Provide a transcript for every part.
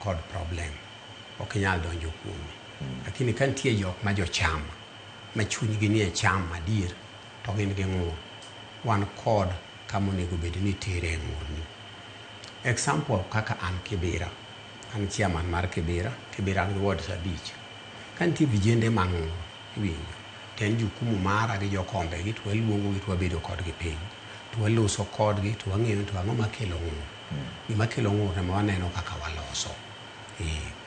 Kod problem ok inyal donjo kuome. Lakini ka nitie jok ma jochama ma chunygi nie chama adier to gin gi ng'ur, wan kod kama onego bed ni itere e ng'urni. Example kaka an Kibera, an chairman mar Kibera, Kibera an gi wards abich. Ka nitie vijende ma ng'ur, iwinjo, to en jukumu mara gi jokombe gi to waluongo gi to wabedo kodgi piny. To waloso kodgi to wang'iyo ni to ang'o makelo ng'ur. Gima kelo ng'ur ema waneno kaka waloso.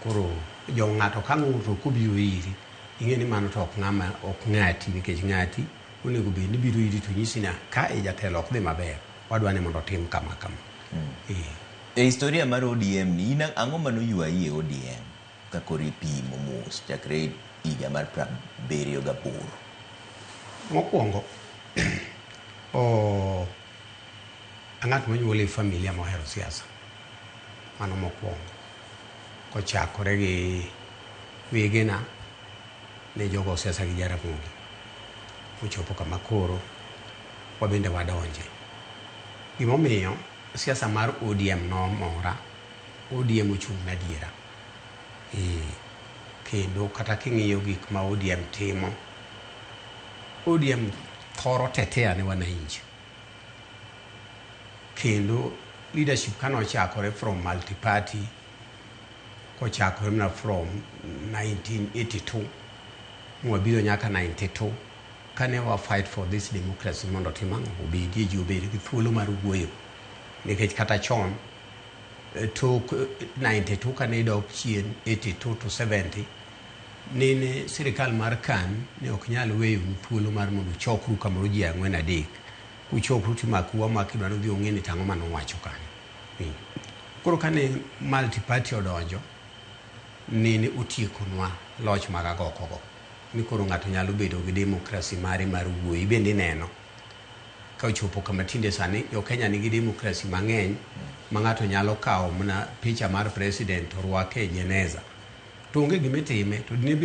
Koro jo ng'ato ka ng'ur to kobiro iri, ing'e ni mano to ok ng'ama ok ng'ati nikech ng'ati onego bed ni biro iri to nyisi ni ka e jatelo ok dhi maber, wadwa ni mondo otim kama kama. E historia mar ODM ni in ang'o manoywayi e ODM ka koro ipimo mos chakre higa mar 78? Mokwongo, ng'at monyuol e familia mohero siasa. Mano mokwongo. Kochakore gi wegena ne jogo siasa gi Jaramogi. Mochopo kama koro wabende wadonje. Gimomiyo siasa mar ODM nomora, ODM ochung' ne adiera. Kendo kata king'iyo gik ma ODM timo, ODM thoro tetea ne wananchi. Kendo leadership kanochakore from multi-party, kochakore mana from 1982, mwabiro nyaka 92, kane wa fight for this democracy mondo otim ang'o, obedie ji obed gi thuolo mar wuoyo. Nikech kata chon, tok 92 kane idok chien 82 to 70, nene sirikal mar KANU ne ok nyal weyonu thuolo mar mondo uchokru kamoro ji ang'wen adek. Kuchokru timakou amaka idwa ni udhi ung'e ni tang'o manowacho kanyo. Koro kane multi-party odonjo, nene otiekonwa loch mag agoko go. Ni koro ng'ato nyalo bedo gi democracy mare mar wuoyo. Ibende ineno ka ochopo kama tinde sani jo Kenya nigi democracy mang'eny ma ng'ato nyalo kawo mana picha mar president to rwake e jeneza. To onge gima itime to dine bed